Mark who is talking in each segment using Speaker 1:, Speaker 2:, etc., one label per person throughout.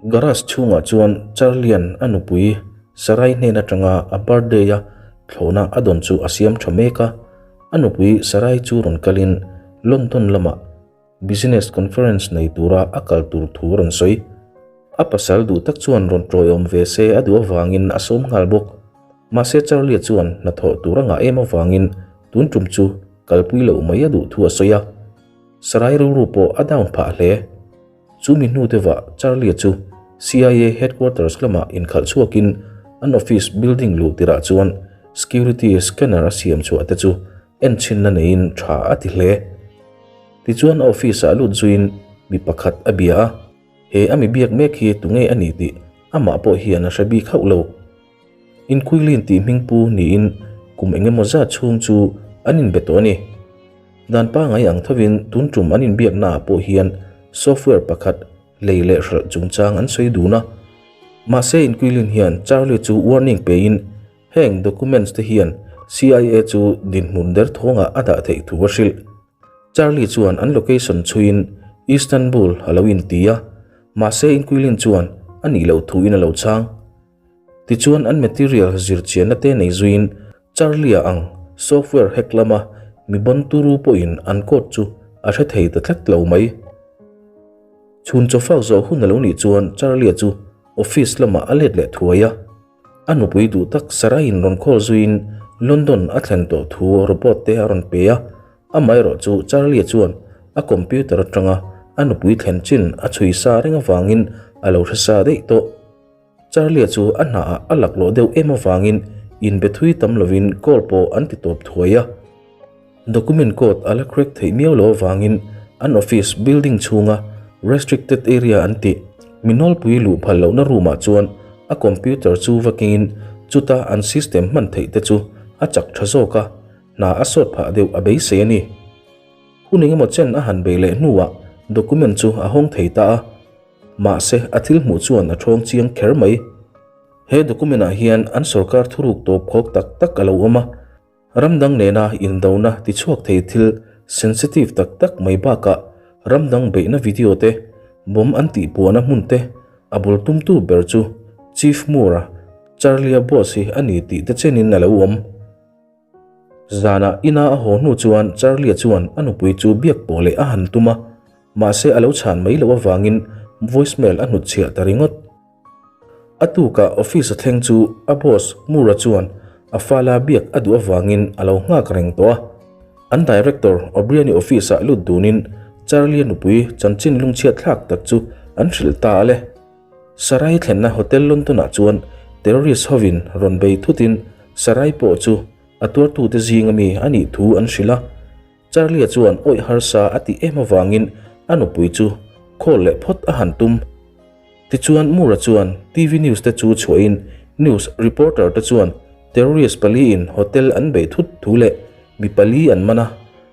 Speaker 1: Garage chhungah chuan Charlie-a'n a nupui Sarai hnen atanga a birthday-a thlawhna a dawn chu a siam tha mek a. A nupui Sarai chu rawn kalin London lamah business conference nei tura a kal tur thu a rawn sawi. A pasal duh tak chuan rawn tawiawm ve se a duh avangin a sawm nghal bawk. Mahse Charlie-a chuan hnathawh tur a ngah em avangin tun tum chu kalpui loh mai a duh thu a sawi a. Sarai rilru pawh a down phah hle. Chu mi hnu deuhah Charlie-a chu CIA headquarters lamah inkhalh chhuakin an office building luh tirah chuan security scanner a siam chhuah te chu enchhinna neiin tha a ti hle. Tichuan a office-ah lut zuiin mi pakhat a bia a, he a mi biak mek hi tunge a ni tih amah pawh hian a hre bik hauh lo. Inkuilin tih hmingpu niin kum eng emaw zat chhung chu an inbe tawh a ni. Dan pangai ang thovin tun tum an inbiaknaah pawh hian software pakhat lei leh hralh chungchang an sawi dun a. Mahse Inkuilin hian Charlie chu warning pein heng documents te hian CIA chu dinhmun derthawngah a dah theih thu a hrilh. Charlie chuan an location chhuiin Istanbul a lo inti a, mahse Inkuilin chuan a nih loh thuin a lo chhang. Tichuan an material zirchianna te nei zuiin Charlie-a ang software hack lama mi bon turu pawhin an code chu a hre thei ta tlat lo mai. Chhun chawfak zawh hun a lo nih chuan Charlie-a chu office lamah a let leh thuai a. A nupui duh tak Sarah-in rawn call zuiin London a thlen tawh thu robot te a rawn pe a. Amaherawh chu Charlie-a chuan a computer atanga a nupui thlen chin a chhui sa reng avangin a lo hre sa daih tawh. Charlie-a chu a hnaah a laklawh deuh em avangin inbe thui tam lovin call pawh an ti tawp thuai a. Document code a la crack theih miau lo avangin an office building chhunga restricted area an tih mi nawlpui luh phal lohna room ah chuan a computer chu va kengin chuta an system hman theih te chu a chak tha zawk a, hna a sawt phah deuh a beisei a ni. Hun engemaw chen a han bei leh hnuah document chu a hawng thei ta a. Mahse, a thil hmuh chuan a ṭhawng chiang kher mai. He document-ah hian an sorkar thuruk tawp khawk tak tak a lo awm a, ram dang nena indona tichhuak thei thil sensitive tak tak mai bakah ram dang beihna video te, bomb an tihpuahna hmun te, a bul tumtu ber chu Chief Moore-a, Charlie-a boss hi a ni tih te chenin a lo awm. Zanah ina a haw hnu chuan Charlie-a chuan a nupui chu biak pawh leh a han tum a, mahse a lo chhan mai loh avangin voicemail a hnutchhiah ta ringawt. A tukah office a thleng chu a boss Moore-a chuan a fala biak a duh avangin a lo nghak reng tawh a. An director O'Brien-i office-ah lut dunin Charlie-a nupui chanchin lungchhiat thlak tak chu an hrilh ta a le. Sarai thlenna Hotel London-ah chuan terrorist hovin rawn bei thutin Sarai pawh chu a tuartute zinga mi a nih thu an hrilh a. Charlie-a chuan awih harsa a tih em avangin a nupui chu call leh phawt a han tum. Tichuan Moore-a chuan TV news te chu chhuahin news reporter te chuan terrorist paliin hotel an bei thut thu leh mi pali an man a,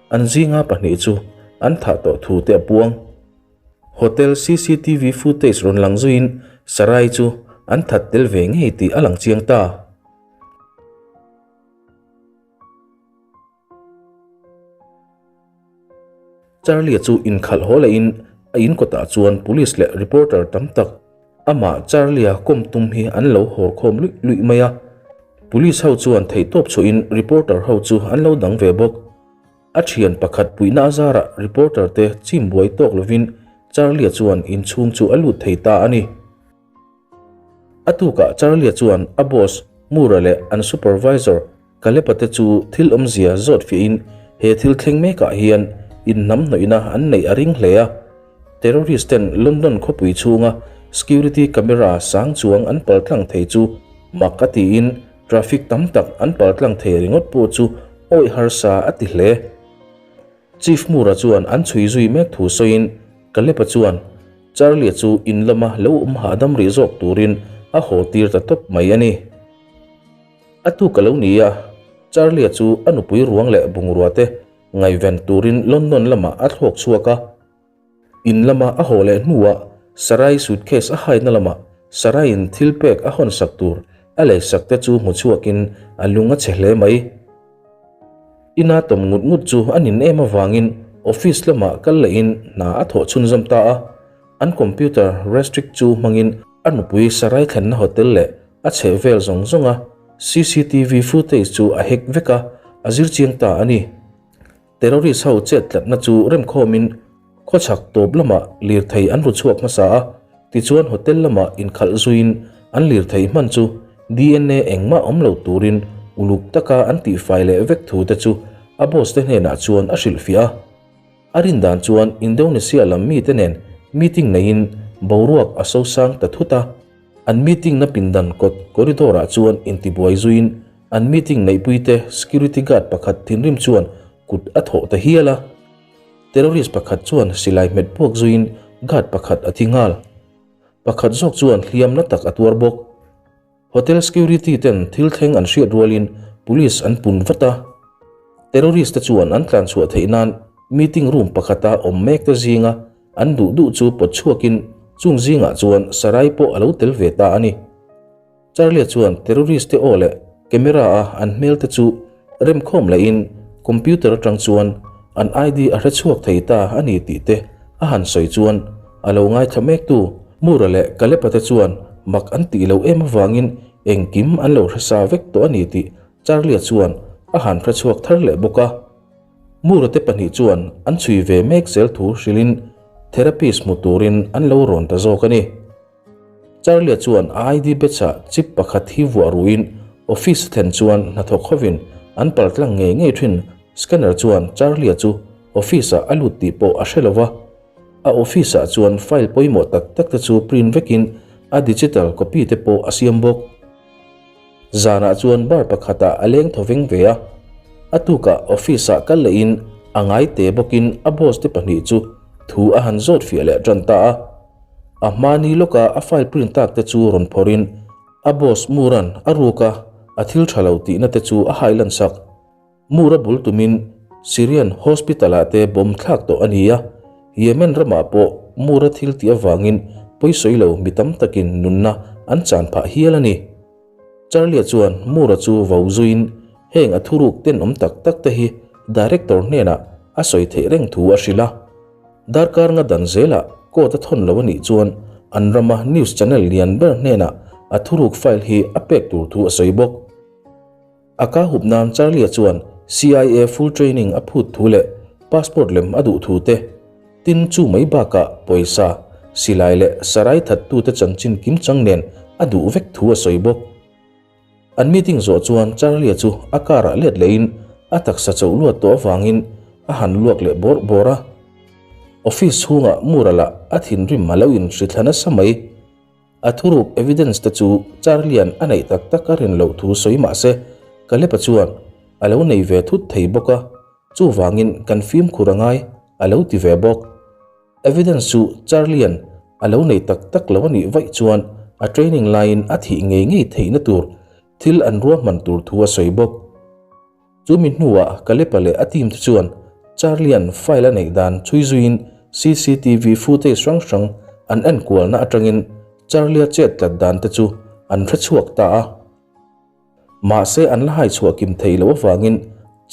Speaker 1: an zinga pahnih chu an thah tawh thu te a puang. Hotel cctv footage rawn lang zuiin Sarai chu an that tel ve ngei tih a lang chiang ta. Charlie-a chu inkhalh haw lehin a in kawtah chuan police leh reporter tam tak amah Charlie-a kawm tum hi an lo hawr khawm luih luih mai a. Police ho chuan theihtawp chhuahin reporter ho chu an lo dang ve bawk. A thian pakhat puihna a zarah reporter te chim buai tawk lovin Charlie-a chuan inchhung chu a lut thei ta a ni. A tukah Charlie-a chuan a boss Moore-a leh an supervisor Caleb-a te chu thil awmzia zawt fiahin he thil thleng mekah hian inhnamhnawihna an neih a ring hle a. Terrorist ten London khawpui chhunga security camera sang chuang an paltlang thei chu mak a tiin traffic tam tak an paltlang thei ringawt pawh chu awih harsa a ti hle. Chief Moore-a chuan an chhui zui mek thu sawiin Caleb-a chuan Charlie-a chu in lama lo awm hahdam rih zawk turin a haw tir ta tawp mai a ni. A tuk a lo ni a, Charlie-a chu a nupui ruang leh bungrua te Ngaihven turin London lamah a thlawk chhuak a. In lama a haw leh hnuah Sarai suitcase a haina lamah Saraiin thil pek a hawn sak tur a lei sak te chu hmu chhuakin a lung a chhe hle mai. Ina tawm ngut ngut chu a nin em avangin office lamah kal lehin hna a thawh chhunzawm ta a. An computer restrict chu hmangin a nupui Sarai thlenna hotel leh a chhehvel zawng zawnga cctv footage chu a hack vek a, a zir chiang ta a ni. Terrorist ho chet tlatna chu remkhawmin khawchhak tawp lamah lirthei an ru chhuak hmasa a, tichuan hotel lamah inkhalh zuiin an lirthei hman chu dna engmah awm lo turin uluk taka an tihfai leh vek thu te chu a boss te hnenah chuan a hrilhfiah a. A rin dan chuan Indonesia lam mite nen meeting neiin boruak a sosang ta thut a, an meeting na pindan kawt corridor ah chuan intibuai zuiin an meeting neihpuite security guard pakhat thinrim chuan kut a thawh ta hial a. Terrorist pakhat chuan silai hmet puak zuiin guard pakhat a thi nghal. Pakhat zawk chuan hliam na tak a tuar bawk. Hotel security ten thil thleng an hriat rualin police an pun vat a. Terrorist te chuan an tlan chhuah theih nan meeting room pakhata awm mek te zinga an duh duh chu pawt chhuakin chung zingah chuan Sarai pawh a lo tel ve ta a ni. Charlie chuan terrorist te aw leh camera a an hmel te chu remkhawm lehin computer atang chuan an ID a hre chhuak thei ta a ni tih te a han sawi chuan a lo ngaithla mektu Mura leh Kalepa te chuan mak an tih loh em avangin engkim an lo hre sa vek tawh a ni tih Charlie chuan a han hre chhuak thar leh bawk a. Mura te pahnih chuan an chhui ve mek zel thu hrilhin therapist hmu turin an lo rawn ta zawk a ni. Charlie chuan a ID batch-ah chip pakhat hi vuah ruin office a thlen chuan hnathawk hovin an pal tlang ngei ngei thin. Scanner chuan Charlie chu office-ah a lut tih pawh a hre lo va. A office-ah chuan file pawimawh tak tak te chu print vekin a digital copy te pawh a siam bawk. Zanah chuan bar pakhatah a leng thaw veng ve a. A tukah office-ah kal lehin a ngai te bawkin a boss te pahnih chu thu a han zawt fiah leh tan ta a. A hmani lawka a file print tak te chu rawn phawrhin a boss Mura'n a ruk a, a thil tha lo tihna te chu a hai lan sak. Mura bul tumin Syrian hospital-ah te bomb thlak tawh a ni a, Yemen ramah pawh Mura thil tih avangin pawisawi lo mi tam takin nunna an chan phah hial a ni. Charlie chuan Mura chu vo zuiin heng a thuruk tenawm tak tak te hi director hnenah a sawi theih reng thu a hrilh a. Darkar nga dan zelah court a thawn lo a nih chuan an rama news channel lian ber hnenah a thuruk file hi a pek tur thu a sawi bawk. A ka hup nan Charlie-a chuan CIA full training a phut thu leh passport lem a duh thu te, tin chu mai bakah pawisa, silai leh sarai thattute chanchin kimchang nen a duh vek thu a sawi bawk. An meeting zawh chuan Charlie-a chu a car ah let lehin a taksa chauh luat tawh avangin a han luak leh bawrh bawrh a. Office chhungah Mura lah a thinrim a lo inhri thla nasa mai. A thuruk evidence te chu Charlie-a'n a neih tak tak a rin loh thu sawi mah se Caleb-a chuan a lo nei ve thut thei bawk a, chuvangin kan fimkhur a ngai a lo ti ve bawk. Evidence chu Charlie-a'n a lo nei tak tak lo a nih vaih chuan a training laiin a thih ngei ngei theihna tur thil an ruahman tur thu a sawi bawk. Chu mi hnuah Kalepa leh a team te chuan Charlie-a'n file a neih dan chhui zuiin cctv footage hrang hrang an enkualna atangin Charlie-a chet tlat dan te chu an hre chhuak ta a. Mahse an la hai chhuah kim theih loh avangin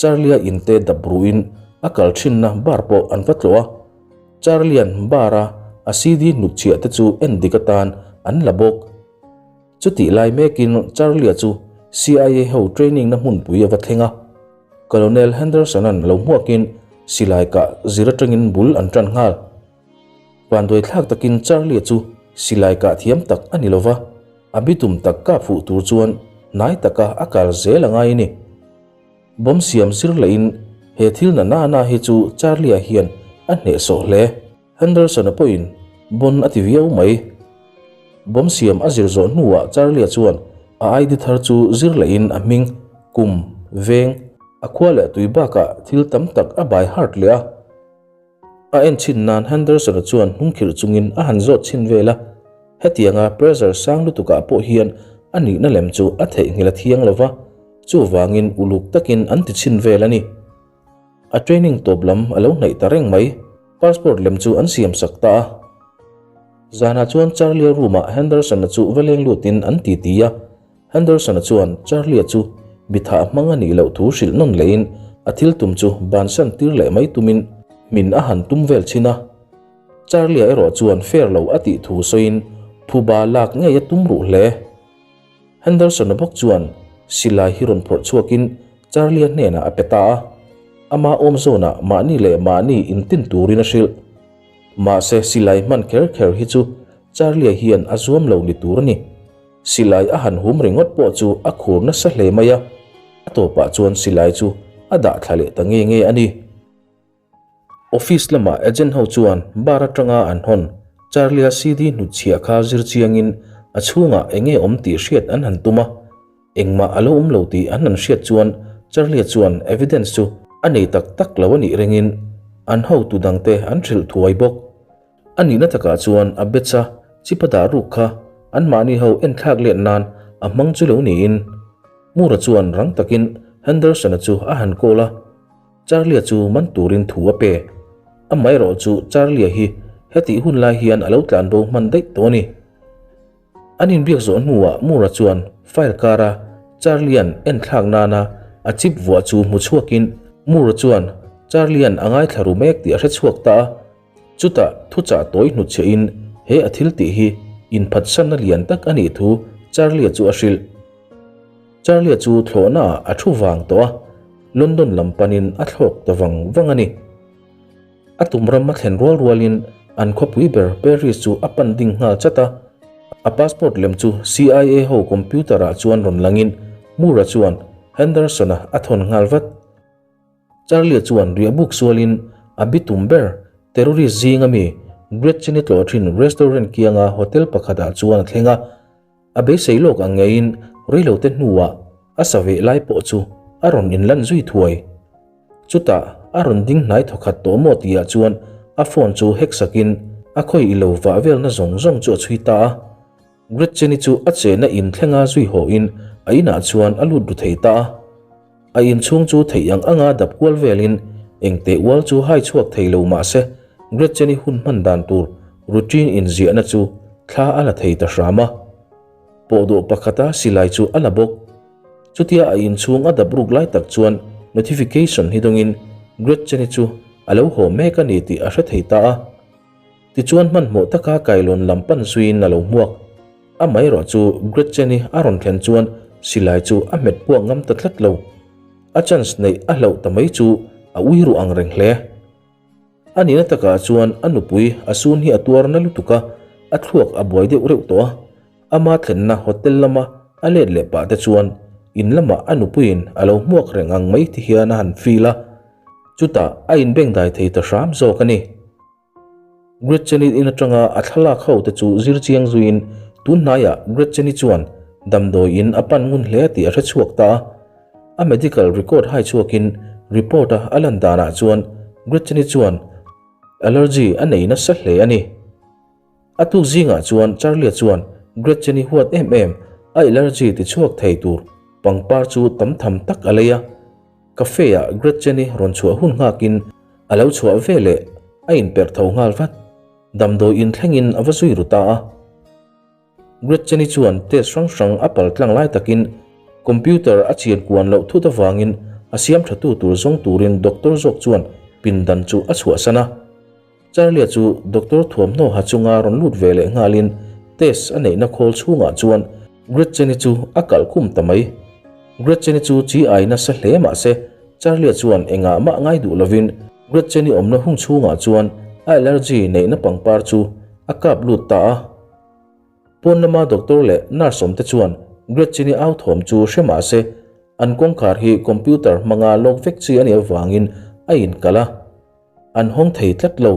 Speaker 1: Charlie-a inte dap ruhin a kal thinna bar pawh an va tlawh a. Charlie-a'n bar-a a CD hnutchhiah te chu en dik atan an la bawk. Chutih lai mekin Charlie-a chu CIA ho training na hmunpui a va thleng a. Colonel Henderson-a'n lo hmuakin silai kah zir atangin bul an tan nghal. Vanduai thlak takin Charlie-a chu silai kah thiam tak a ni lova, a bitum tak kap fuh tur chuan hnai taka a kal zel a ngai a ni. Bomb siam zir lehin he thil na na na hi chu Charlie-a hian a hnehsawh hle. Henderson-a pawhin bon a ti viau mai. Bomb siam a zir zawh hnuah Charlie-a chuan a ID thar chu zir lehin a hming, kum, veng, a khua leh tui bakah thil tam tak a by heart leh a. A en chhin nan Henderson-a chuan hnungkhirh chungin a han zawt chhin vel a, hetianga pressure sang lutukah pawh hian a nihna lem chu a theihnghilh a thiang lo va, chuvangin uluk takin an ti chhin vel a ni. A training tawp lam a lo hnaih ta reng mai, passport lem chu an siam sak ta a. Zanah chuan Charlie-a room-ah Henderson-a chu va leng lutin an titi a. Henderson-a chuan Charlie-a chu mi thah hmang a nih loh thu hrilh nawn lehin a thil tum chu bansan tir leh mai tumin hmin a han tum vel chhin a. Charlie-a erawh chuan fair lo a tih thu sawiin phuba lak ngei a tum ruh hle. Henderson-a bawk chuan silai hi rawn phawrh chhuakin Charlie-a hnenah a pe ta a, ama awm zawnah mahni leh mahni intin turin a hrilh. Mahse silai hman kher kher hi chu Charlie-a hian a zuam lo ni tur a ni. Silai a han hum ringawt pawh chu a khur nasa hle mai a, a tawpah chuan silai chu a dah thla leh ta nge nge a ni. Office lama agent ho chuan bar atanga an hawn Charlie-a CD hnutchhiah kha zir chiangin a chhungah eng nge awm tih hriat an han tum a, engmah a lo awm lo tih an han hriat chuan Charlie-a chuan evidence chu a nei tak tak lo a nih ringin an hotu dangte an hrilh thuai bawk. A nihna takah chuan a batch-a chip a dah ruk kha anmahni ho enthlak let nan a hmang chu lo niin Moore-a chuan rang takin Henderson-a chu a han call a. Charlie-a chu man turin thu a pe. Amaherawh chu Charlie-a hi hetih hun lai hian a lo tlan bo hman daih tawh a ni. An inbiak zawh hnuah Moore-a chuan file kara Charlie-a'n enthlak nana a chip vuah chu hmu chhuakin Moore-a chuan Charlie-a'n a ngaithla ru mek tih a hre chhuak ta a. Chutah thuchah tawi hnutchhiahin he a thil tih hi inphatsanna lian tak a nih thu Charlie-a chu a hrilh. Charlie chu thlawhnaah a thu vang tawh a, London lam panin a thlawk ta vang vang a ni. A tum ram a thlen rual rualin an khawpui ber Paris chu a pan ding nghal chat a. A passport lem chu CIA ho computer-ah chuan rawn langin Moore-a chuan Henderson-a a thawn nghal vat. Charlie chuan riahbuk sualin a bitum ber terrorist zinga mi Gretchen-i tlawh thin restaurant kianga hotel pakhatah chuan a thleng a. A beisei lawk ang ngeiin reilote hnuah a sa veh lai pawh chu a rawn inlan zui thuai. Chutah a rawn ding hnai thawkhat tawh maw tihah chuan a phone chu hack sakin a khawi ilo vah velna zawng zawng chu a chhui ta a. Gretchen-i chu a chehna in thlenga zui hawhin a inah chuan a lut ru thei ta a. A inchhung chu theih ang anga dap kual velin engteh ual chu hai chhuak thei lo mah se Gretchen-i hun hman dan tur routine inziahna chu thla a la thei ta hram a. Pawhdawh pakhata silai chu a la bawk. Chutia a inchhung a dap ruk lai tak chuan notification hi dawngin Gretchen-i chu a lo haw mek a ni tih a hre thei ta a. Tichuan hmanhmawh taka kailawn lam pan zuiin a lo hmuak. Amaherawh chu Gretchen-i a rawn thlen chuan silai chu a hmet puak ngam ta tlat lo. A chance neih a hlauh ta mai chu a ui ruh ang reng hle. A nihna takah chuan a nupui a sun hi a tuar na lutuk a, a thluak a buai deuh reuh tawh a. Ama thlenna hotel lama a let leh pah te chuan in lamah a nupuiin a lo hmuak reng ang mai ti hian a han feel a. Chutah a inbengdai thei ta hram zawk a ni. Gretchen-i in atanga a thlalak ho te chu zir chiang zuiin tun hnaiah Gretchen-i chuan damdawi in a pan ngun hle tih a hre chhuak ta a. A medical record hai chhuakin report a a lan danah chuan Gretchen-i chuan allergy a nei nasa hle a ni. A tuk zingah chuan Charlie-a chuan Gretchen-i huat em em a allergy ti chhuak thei tur pangpar chu tam tham tak a lei a. Cafe-ah Gretchen-i rawn chhuah hun nghakin a lo chhuah veleh a inperh tho nghal vat. Damdawi in thlengin a va zui ru ta a. Gretchen-i chuan test hrang hrang a pal tlang lai takin computer a chian kuan loh thut avangin a siam thatu tur zawng turin doctor zawk chuan pindan chu a chhuahsan a. Charlie-a chu doctor thuamhnaw ha chunga rawn lut ve leh nghalin test a neihna khawl chhungah chuan Gretchen-i chu a kalh khum ta mai. Gretchen-i chu chi ai nasa hle mah se Charlie-a chuan engah mah ngai duh lovin Gretchen-i awmna hung chhungah chuan a allergy neihna pangpar chu a kap lut ta a. Pawn lama doctor leh nurse awmte chuan Gretchen-i au thawm chu hre mah se an kawngkhar hi computer hmanga lawk vek chi a nih avangin a inkalh a. An hawng thei tlat lo.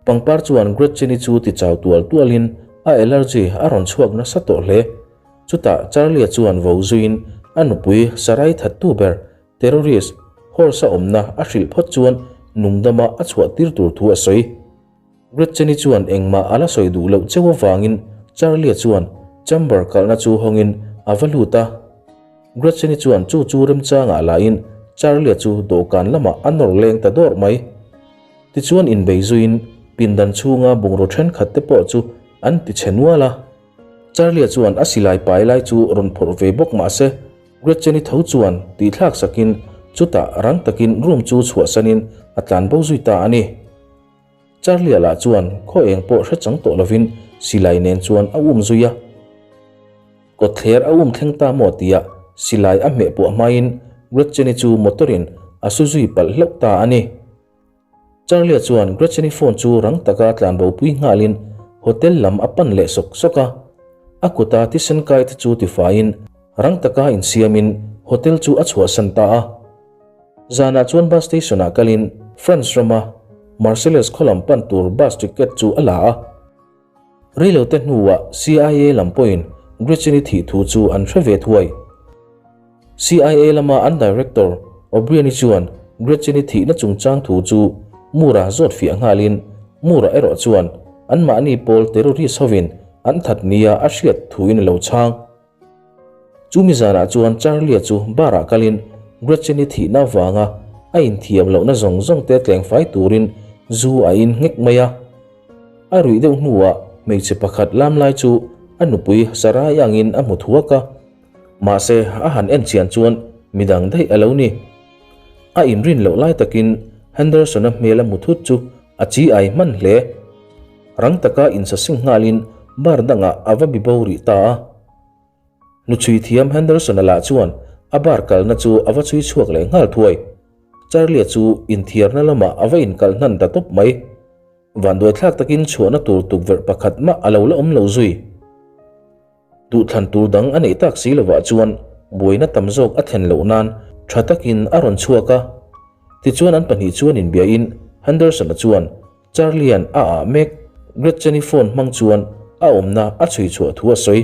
Speaker 1: Pangpar chuan Gretchen-i chu ti chau tual tualin a allergy a rawn chhuak nasa tawh hle. Chutah Charlie-a chuan vo zuiin a nupui Sarai thattu ber terrorist Horse-a awmna a hrilh phawt chuan nungdama a chhuah tir tur thu a sawi. Gretchen-i chuan engmah a la sawi duh loh cheu avangin Charlie-a chuan chamber kalhna chu hawngin a va lut a. Gretchen-i chuan chu chu remchangah lahin Charlie-a chu dawhkan lamah a nawr leng ta dawrh mai. Tichuan inbei zuiin pindan chhunga bungraw thenkhat te pawh chu an ti chhe nual a. Charlie-a chuan a silai pai lai chu rawn phawrh ve bawk mah se Gretchen-i tho chuan tihthlak sakin chutah rang takin room chu chhuahsanin a tlanbo zui ta a ni. Charlie-a lah chuan khaw eng pawh hre chang tawh lovin silai nen chuan a um zui a. Kawtthler a um thleng ta maw tia silai a hmeh puah hmain Gretchen-i chu motor-in a su zui palh hlauh ta a ni. Charlie-a chuan Gretchen-i phone chu rang taka tlanbopui nghalin hotel lam a pan leh sawk sawk a. A kuta thisen kai te chu tifaiin rang taka insiamin hotel chu a chhuahsan ta a. Zanah chuan bus station-ah kalin France rama Marseilles khaw lam pan tur bus ticket chu a la a. Reilote hnuah CIA lam pawhin Gretchen-i thih thu chu an hre ve thuai. CIA lama an director O'Brien-i chuan Gretchen-i thihna chungchang thu chu Moore-a zawt fiah nghalin Moore-a erawh chuan anmahni pawl terrorist hovin an that nia a hriat thuin a lo chhang. Chumi zanah chuan Charlie-a chu bar-ah kalin Gretchen-i thihna avanga a inthiam lohna zawng zawng te tlengfai turin zu a in nghek mai a. A ruih deuh hnuah hmeichhe pakhat lam lai chu a nupui Sarai angin a hmu thuak a, mahse a han en chian chuan midang daih a lo ni. A inrin loh lai takin Henderson-a hmel a hmu thut chu a chi ai hman hle. Rang taka insasing nghalin bar dangah a va bi bo rih ta a. Nuchhui thiam Henderson-a lah chuan a bar kalna chu a va chhui chhuak leh nghal thuai. Charlie-a chu inthiarna lamah a va inkalh hnan ta tawp mai. Vanduaithlak takin chhuahna tur tukverh pakhat mah a lo la awm lo zui. Duhthlan tur dang a neih tak si lovah chuan buaina tam zawk a thlen loh nan tha takin a rawn chhuak a. Tichuan an pahnih chuan inbiain Henderson-a chuan Charlie-a'n a ah mek Gretchen-i phone hmang chuan a awmna a chhui chhuah thu a sawi.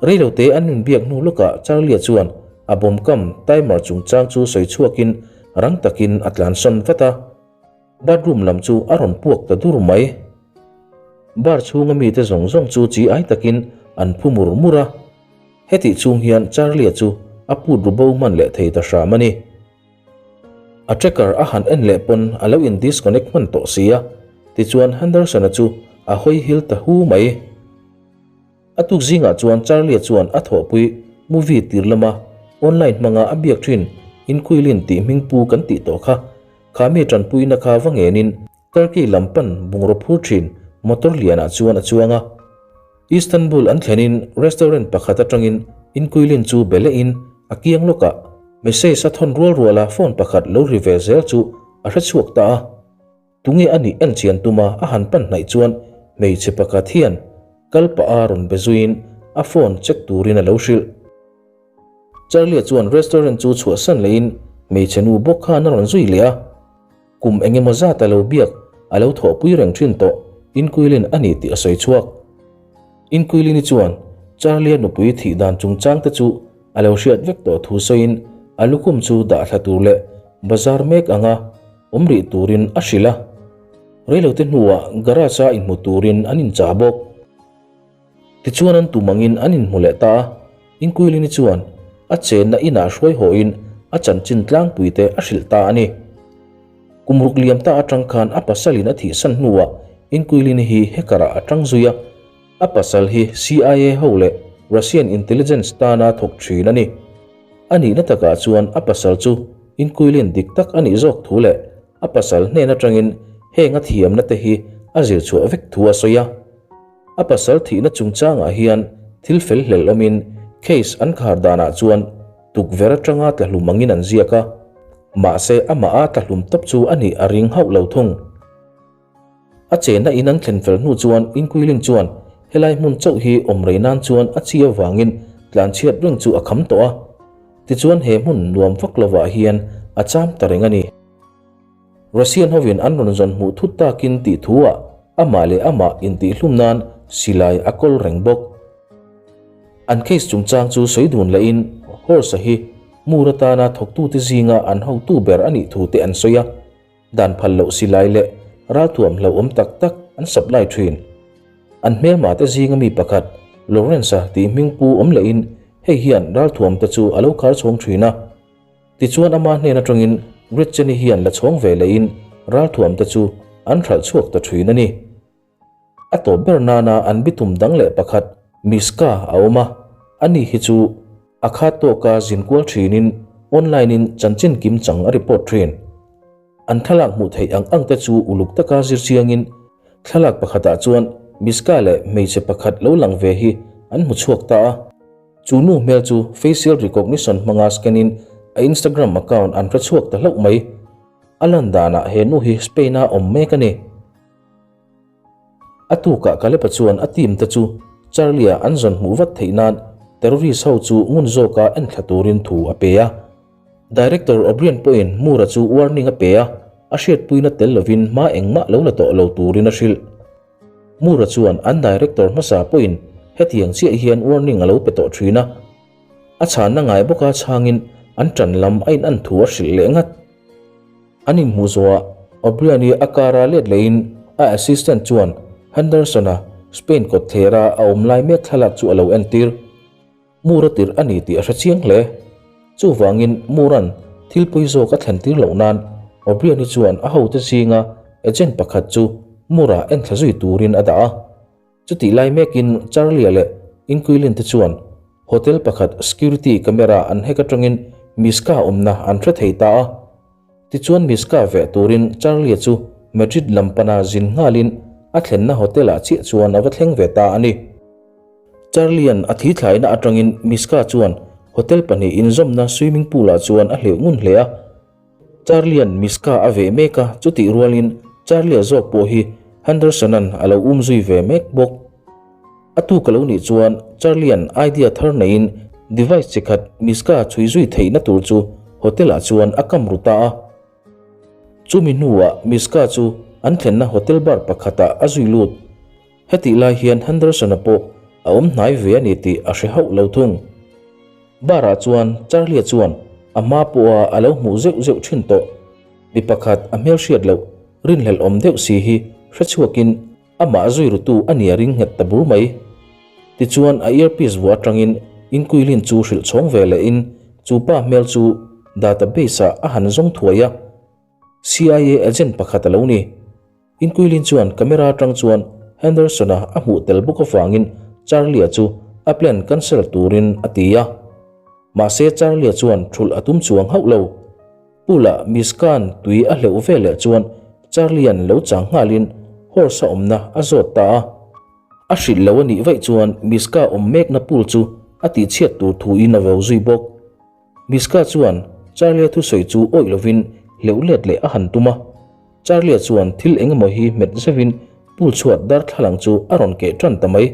Speaker 1: Reilote an inbiak hnu lawkah Charlie-a chuan a bawm kam timer chungchang chu sawi chhuakin rang takin a tlansawn vat a. Bathroom lam chu a rawn puak ta dur mai. Bar chhunga mite zawng zawng chu chi ai takin an phu mur mur a. Hetih chhung hian Charlie-a chu a put ru bo hman leh thei ta hram a ni. A tracker a han en leh pawn a lo in disconnect hman tawh si a, tichuan Henderson-a chu a hawi hil ta hu mai. A tuk zingah chuan Charlie-a chuan a thawhpui movie tir lama online hmanga a biak thin Inquilin tih hming pu kan tih tawh kha, kha mi tanpuina kha va ngenin Turkey lam pan bungraw phur thin motor lianah chuan a chuang a. Istanbul an thlenin restaurant pakhat atangin Inquilin chu be lehin a kiang lawkah message a thawn rual ruala phone pakhat lo ri ve zel chu a hre chhuak ta a. Tunge a nih en chian tuma a han pan hnaih chuan hmeichhe pakhat hian kal pah a rawn be zuiin a phone check turin a lo hrilh. Charlie-a chuan restaurant chu chhuahsan lehin hmeichhe nu bawk khan a rawn zui leh a. Kum eng emaw zat a lo biak a lo thawhpui reng thin tawh Inquilin a ni tih a sawi chhuak. Inquilin-i chuan Charlie-a nupui thih dan chungchang te chu a lo hriat vek tawh thu sawiin a lukhum chu dah thla tur leh bazar mek anga awm rih turin a hrilh a. Reilote hnuah garage-a inhmu turin an inchah bawk. Tichuan an tum angin an inhmu leh ta a, Inquilini chuan a chenna inah hruai hawhin a chanchin tlangpuite a hrilh ta a ni. Kum ruk liam ta atang khan a pasalin a thihsan hnuah Inquilini hi hacker-ah a tang zui a, a pasal hi CIA ho leh Russian intelligence tana thawk thin a ni. A nihna takah chuan a pasal chu Inquilin dik tak a nih zawk thu leh a pasal hnen atangin heng a thiamna te hi a zir chhuah vek thu a sawi a. A pasal thihna chungchangah hian thil fel hlel awmin case an khar danah chuan tukverh atanga tlahlum angin an ziak a, mahse amah a tlahlum tawp chu a nih a ring hauh lo thung. A chenna in an thlen fel hnu chuan Inquilin chuan helai hmun chauh hi awm rei nan chuan a chi avangin tlanchhiat reng chu a kham tawh a, tichuan he hmun nuam vak lovah hian a cham ta reng a ni. Russian hovin an rawn zawn hmuh thut takin tih thuah amah leh amah intihhlum nan silai a kawl reng bawk. An case chungchang chu sawi dun lehin Horse-a hi Moore atana thawktute zinga an hotu ber a nih thu te an sawi a. Dan phal loh silai leh ralthuam hlauhawm tak tak an supply thin. An hmelma te zinga mi pakhat Lawrence-a tih hming pu awm lehin hei hian ralthuam te chu a lo khar chhawng thin a. Tichuan ama hnen atangin Gretchen-i hian la chhawng ve lehin ralthuam te chu an hralh chhuak ta thin a ni. A tawp ber nana an bitum dang leh pakhat Miska a awm a, ani hi chu a khat tawka zin kual thinin online-in chanchin kim chang a report thin. An thlalak hmuh theih ang ang te chu uluk taka zir chiangin thlalak pakhatah chuan Miska leh hmeichhe pakhat lo lang ve hi an hmu chhuak ta a. Chu nu hmel chu facial recognition hmanga scan in a Instagram account an hre chhuak ta hlauh mai. A lan danah he nu hi Spain-a awm mek a ni. A tukah Caleb-a chuan a team te chu Charlie-a an zawn hmuh vat theih nan terrorist ho chu ngun zawka en thla turin thu a pe a. Director O'Brien pawhin Moore-a chu warning a pe a, a hriatpuina tel lovin hma engmah lo la tawh lo turin a hrilh. Moore-a chuan an director hmasa pawhin hetiang chiah hian warning a lo pe tawh thin a. A chhanna ngai bawka chhangin an ṭan lam a in an thu a hrilh leh ngat. An inhmuh zawhah O'Brien-i a car-a let lehin a assistant chuan Henderson-a Spain kawtthera a awm lai mek thlalak chu a lo entir. Moore-a tirh a ni tih a hre chiang hle. Chuvangin Moore-a'n thil pawi zawk a thlentir loh nan O'Brien-i chuan a hote zinga agent pakhat chu Moore-a enthla zui turin a dah a. Chutih lai mekin Charlie-a leh Inquilin te chuan hotel pakhat security camera an hack atangin Miska awmna an hre thei ta a. Tichuan Miska veh turin Charlie-a chu Madrid lam pana zin nghalin a thlenna hotel-ah chiah chuan a va thleng ve ta a ni. Charlie-a'n a thi thlaina atangin Miska chuan hotel pahnih inzawmna swimming pool-ah chuan a hleuh ngun hle a. Charlie-a'n Miska a veh mek a, chutih rualin Charlie-a zawk pawh hi Henderson-a'n a lo um zui ve mek bawk. A tuk a lo nih chuan Charlie-a'n idea thar neiin device chi khat Miska chhui zui theihna tur chu hotel-ah chuan a kam ru ta a. Chumi hnuah Miska chu an thlenna hotel bar pakhatah a zui lut. Hetih lai hian Henderson-a pawh a awm hnai ve a ni tih a hre hauh lo thung. Bar-ah chuan Charlie-a chuan a hma pawha a lo hmuh zeuh zeuh thin tawh. Mi pakhat a hmelhriat loh rinhlelh awm deuh si hi hrechhuakin amah zui rutu a nia ring nghet ta bur mai. Tichuan a earpiece vuah atangin Inquilin chu hrilh chhawng ve lehin chu pa hmel chu database-ah a han zawng thuai a. CIA agent pakhat a lo ni. Inquilin chuan camera atang chuan Henderson-a a hmuh tel bawk avangin Charlie-a chu a plan cancel turin a ti a. Mahse Charlie-a chuan thulh a tum chuang hauh lo. Pool-ah Miss Khan tui a hleuh ve leh chuan Charlie-a'n lo chang nghalin horse a awmna a zawt ta a. A hrilh lo a nih vaih chuan Miss Ka awm mekna pool chu a tihchhiat tur thuin a vo zui bawk. Miska chuan Charlie-a thusawi chu awih lovin hleuh let leh a han tum a. Charlie-a chuan thil eng emaw hi hmet zeuhin pool chhuat darthlalang chu a rawn keh tan ta mai.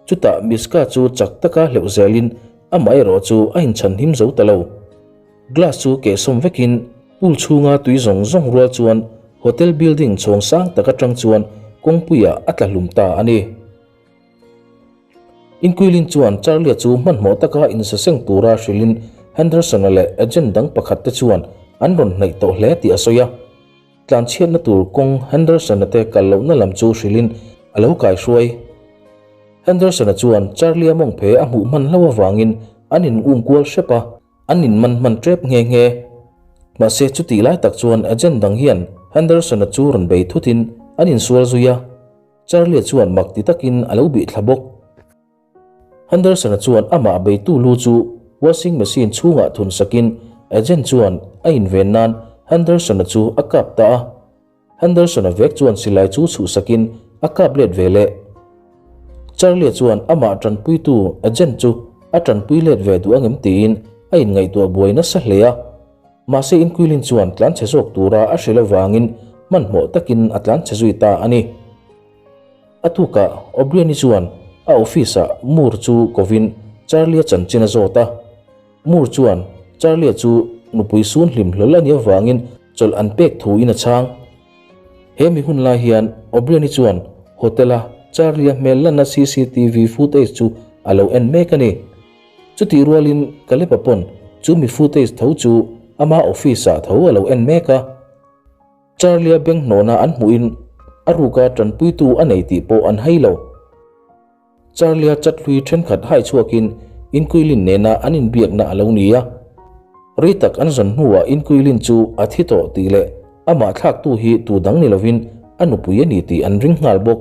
Speaker 1: Chutah Miska chu chak taka hleuh zelin amah erawh chu a inchhan him zo ta lo. Glass chu kehsawm vekin pool chhunga tui zawng zawng rual chuan hotel building chhawng sang tak atang chuan kawngpuiah a tla hlum ta a ni. Inquilin chuan Charlie-a chu hmanhmawh taka insaseng tura hrilhin Henderson-a leh agent dang pakhat te chuan an rawn hnaih tawh hle tih a sawi a. Tlanchhiatna tur kawng Henderson-a te kal lohna lam chu hrilhin a lo kaihruai. Henderson-a chuan Charlie-a mawngphe a hmuh hman hlauh avangin an in um kual hrep a, an in man hman tep nghe nghe. Mahse chutih lai tak chuan agent dang hian Henderson-a chu rawn bei thutin an insual zui a. Charlie-a chuan mak ti takin a lo bih thla bawk. Henderson-a chuan amah beitu lu chu washing machine chhungah thun sakin agent chuan a inven nan Henderson-a chu a kap ta a. Henderson-a vek chuan silai chu chhuh sakin a kap let ve leh. Charlie-a chuan amah tanpuitu agent chu a tanpui let ve duh angem tiin a inngaihtuah buai nasa hle a. Mahse Inquilin chuan tlanchhe zawk tura a hrilh avangin hmanhmawh takin a tlanchhe zui ta a ni. A tukah O'Brien-i chuan a office-ah Moore chu kovin Charlie-a chanchin a zawt a. Moore chuan Charlie-a chu nupui sun hlim hlawl a nih avangin chawlh an pek thuin a chhang. He mi hun lai hian O'Brien-i chuan hotel-a Charlie-a hmel lanna CCTV footage chu a lo en mek a ni. Chutih rualin Caleb-a pawn chu mi footage tho chu ama office-ah tho a lo en mek a. Charlie-a bank hnawna an hmuhin a ruka tanpuitu a nei tih pawh an hai lo. Charlie-a chathlui thenkhat hai chhuakin Inquilin nena an inbiakna a lo ni a. Rei tak an zawn hnuah Inquilin chu a thi tawh tih leh amah thlaktu hi tu dang ni lovin a nupui a ni tih an ring nghal bawk.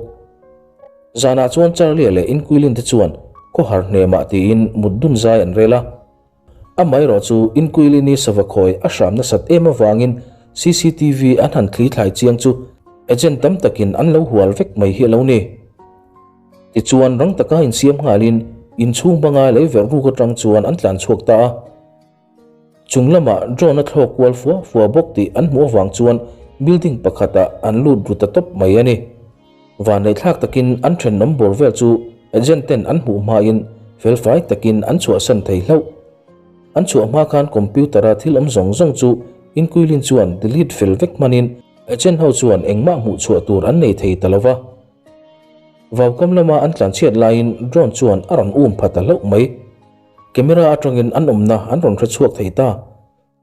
Speaker 1: Zanah chuan Charlie-a leh Inquilin te chuan khawhar hnemah tiin mut dun zai an rel a. Amaherawh chu Inquilin-i sava khawi a hram nasat em avangin cctv an han thli thlai chiang chu agent tam takin an lo hual vek mai hi a lo ni. Tichuan rang taka insiam nghalin inchhung banga lei verh ruk atang chuan an tlan chhuak ta a. Chung lamah drone a thlawk kual fua fua bawk tih an hmuh avang chuan building pakhatah an lut ru ta tawp mai a ni. Vanneithlak takin an thenawm bawr vel chu agent ten an hmuh hmain felfai takin an chhuahsan thei hlauh. An chhuah hma khan computer a thil awm zawng zawng chu inkuilin chuan delete fel vek hmanin agent ho chuan engmah hmuh chhuah tur an nei thei ta lo va. Vaukam lama an tlanchhiat laiin drone chuan a rawn um pha ta hlauh mai. Camera atangin an awmna an rawn hre chhuak thei ta.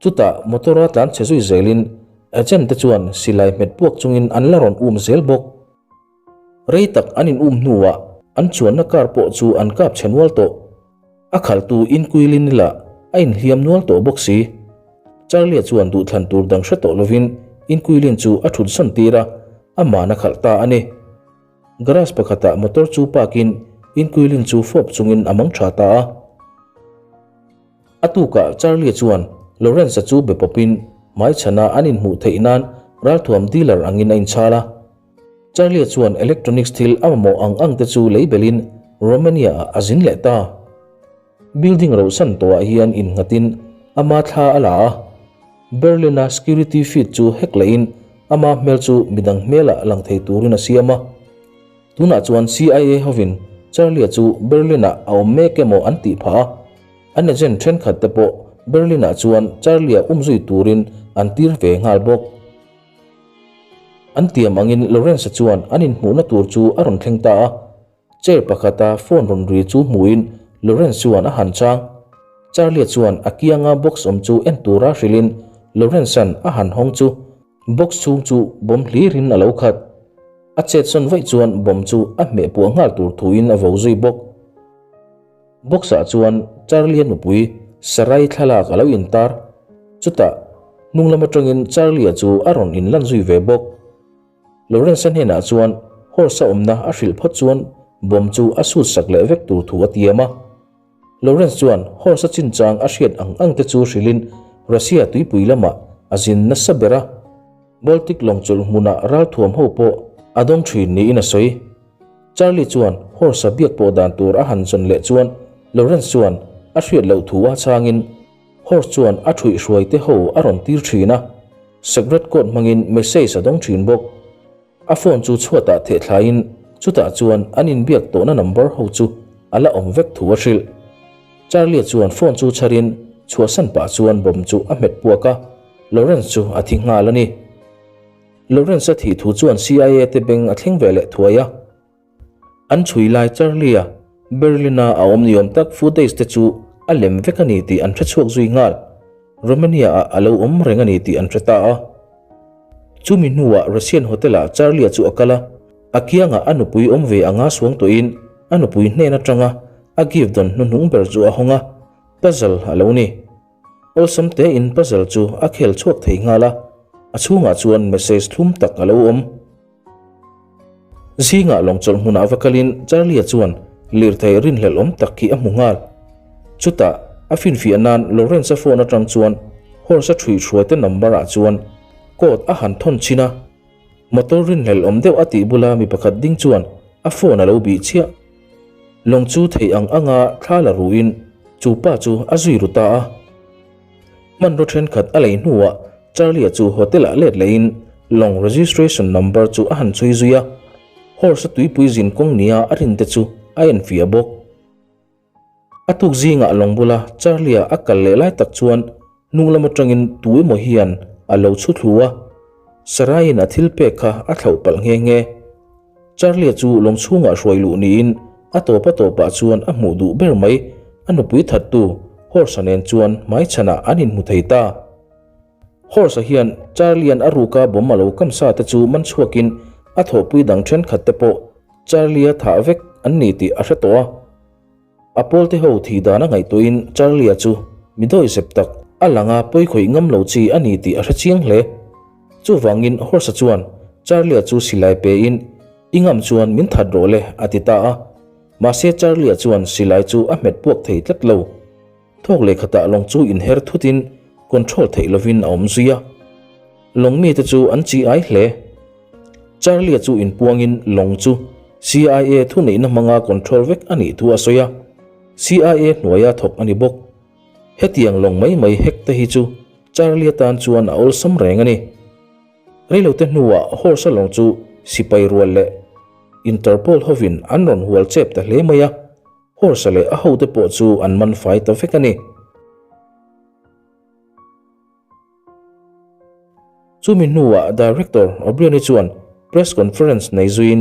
Speaker 1: Chutah motor a tlan chhe zui zelin agent te chuan silai hmet puak chungin an la rawn um zel bawk. Rei tak an in um hnuah an chuanna car pawh chu an kap chhe nual tawh. A khaltu inkuilin lah a inhliam nual tawh bawk si. Charlie-a chuan duhthlan tur dang hre tawh lovin inkuilin chu a thut sawn tir a, aman a khalh ta a ni. Garage pakhatah motor chu park-in inkuilin chu fawp chungin a mang tha ta a. A tukah Charlie chuan Lawrence-a chu be pawpin hmaichhana an inhmuh theih nan ralthuam dealer angin a inchhal a. Charlie chuan electronics thil a mamawh ang ang te chu lei belin Romania-ah a zin leh ta. Building rohsan tawhah hian innghatin ama thla a la a. Berlin-a security feed chu hack lehin ama hmel chu midang hmelah lang thei turin a siam a. Tunah chuan CIA hovin Charlie-a chu Berlin-ah a awm mek emaw an tih phah a, an agent thenkhat te pawh Berlin-ah chuan Charlie-a umzui turin an tir ve nghal bawk. An tiam angin Lawrence-a chuan an inhmuhna tur chu a rawn thleng ta a, chair pakhata phone rawn ri chu hmuhin Lawrence chuan a han chang. Charlie-a chuan a kianga box awm chu en tura hrilhin Lawrence-a'n a han hawng chu box chhung chu bawm hlirin a lo khat. A chet sawn vaih chuan bomb chu a hmeh puah nghal tur thuin a vo zui bawk. Box-ah chuan Charlie-a nupui Sarai thlalak a lo intar. Chutah, hnung lam atangin Charlie-a chu a rawn inlan zui ve bawk. Lawrence-a hnenah chuan horse-a awmna a hrilh phawt chuan bomb chu a sut sak leh vek tur thu a tiam a. Lawrence chuan horse-a chinchang a hriat ang ang te chu hrilhin Russia tuipui lamah a zin nasa ber a, Baltic lawng chawlh hmunah ralthuam ho pawh a dawng thin niin a sawi. Charlie chuan horse-a biak pawh dan tur a han zawn leh chuan Lawrence chuan a hriat loh thu a chhangin horse chuan a ṭhuihhruai te ho a rawn tir thin a, secret code hmangin message a dawng thin bawk. A phone chu chhuatah theh thlaiin chutah chuan an inbiak tawhna number ho chu a la awm vek thu a hrilh. Charlie-a chuan phone chu chharin chhuahsan pah chuan bomb chu a hmet puak a, Lawrence chu a thi nghal a ni. Lawrence-a thih thu chuan CIA te beng a thleng ve leh thuai a. An chhui lai Charlie-a Berlin-a a awm ni awm tak footage te chu a lem vek a ni tih an hre chhuak zui nghal. Romania-ah a lo awm reng a ni tih an hre ta a. Chumi hnuah Russian hotel-ah Charlie-a chu a kal a, a kiangah a nupui awm ve anga suang tawhin a nupui hnen atanga a gift dawn hnuhnung ber chu a hawng a, puzzle a lo ni. Awlsam tein puzzle chu a khel chhuak thei nghal a, a chhungah chuan message thlum tak a lo awm. Zingah lawng chawlh hmunah va kalin Charlie-a chuan lirthei rinhlelh awm tak khi a hmu nghal. Chutah, a finfiah nan Lawrence-a phone atang chuan horse-a ṭhui hruaite number-ah chuan code a han thawn chhin a. Motor rinhlelh awm deuh a tih bula mi pakhat ding chuan a phone a lo bih chiah. Lawng chu theih ang anga thla la ruin chu pa chu a zui ru ta a. Hmanraw thenkhat a lei hnuah Charlie-a chu hotel-ah let lehin lawng registration number chu a han chhui zui a, horse-a tuipui zin kawng nia a rinte chu a enfiah bawk. A tuk zingah lawng bula Charlie-a a kal leh lai tak chuan hnung lam atangin tu emaw hian a lo chhu thlu a, Sarai-in a thil pek kha a thlauh palh nghe nghe. Charlie-a chu lawng chhungah hruai luh niin a tawp a tawpah chuan a hmuh duh ber mai, a nupui thattu Horse-a nen chuan hmaichhanah an inhmu thei ta. Horse-a hian Charlie-a'n a ruka bomb a lo kam sa te chu man chhuakin a thawhpui dang thenkhat te pawh Charlie-a thah vek an ni tih a hre tawh a. A pawlte ho thih dan a ngaihtuahin Charlie-a chu mi dawi zep tak, a langa pawikhawih ngam lo chi a ni tih a hre chiang hle. Chuvangin Horse-a chuan Charlie-a chu silai pein, I ngam chuan min that rawh le, a ti ta a. Mahse Charlie-a chuan silai chu a hmet puak thei tlat lo. Thawk leh khatah lawng chu inher thutin control theih lovin a awm zui a. Lawng mite chu an chi ai hle. Charlie-a chu inpuangin lawng chu CIA thuneihna hmanga control vek a nih thu a sawi a, CIA hnuaia thawk a ni bawk. Hetiang lawng mai mai hack te hi chu Charlie-a tan chuan a awlsam reng a ni. Reilote hnuah Horse-a lawng chu sipai rual leh Interpol hovin an rawn hual chep ta hle mai a, Horse-a leh a hote pawh chu an man fai ta vek a ni. Chumi hnuah Director O'Brien-i chuan press conference nei zuiin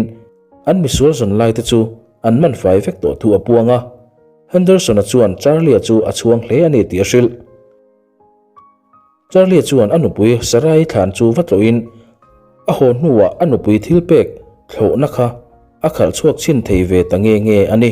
Speaker 1: an misual zawn laite chu an man fai vek tawh thu a puang a. Henderson-a chuan Charlie-a chu a chhuang hle a ni tih a hrilh. Charlie-a chuan a nupui Sarai thlan chu va tlawhin a haw hnuah a nupui thil pek thlawhna kha a khalh chhuak chhin thei ve ta nge nge a ni.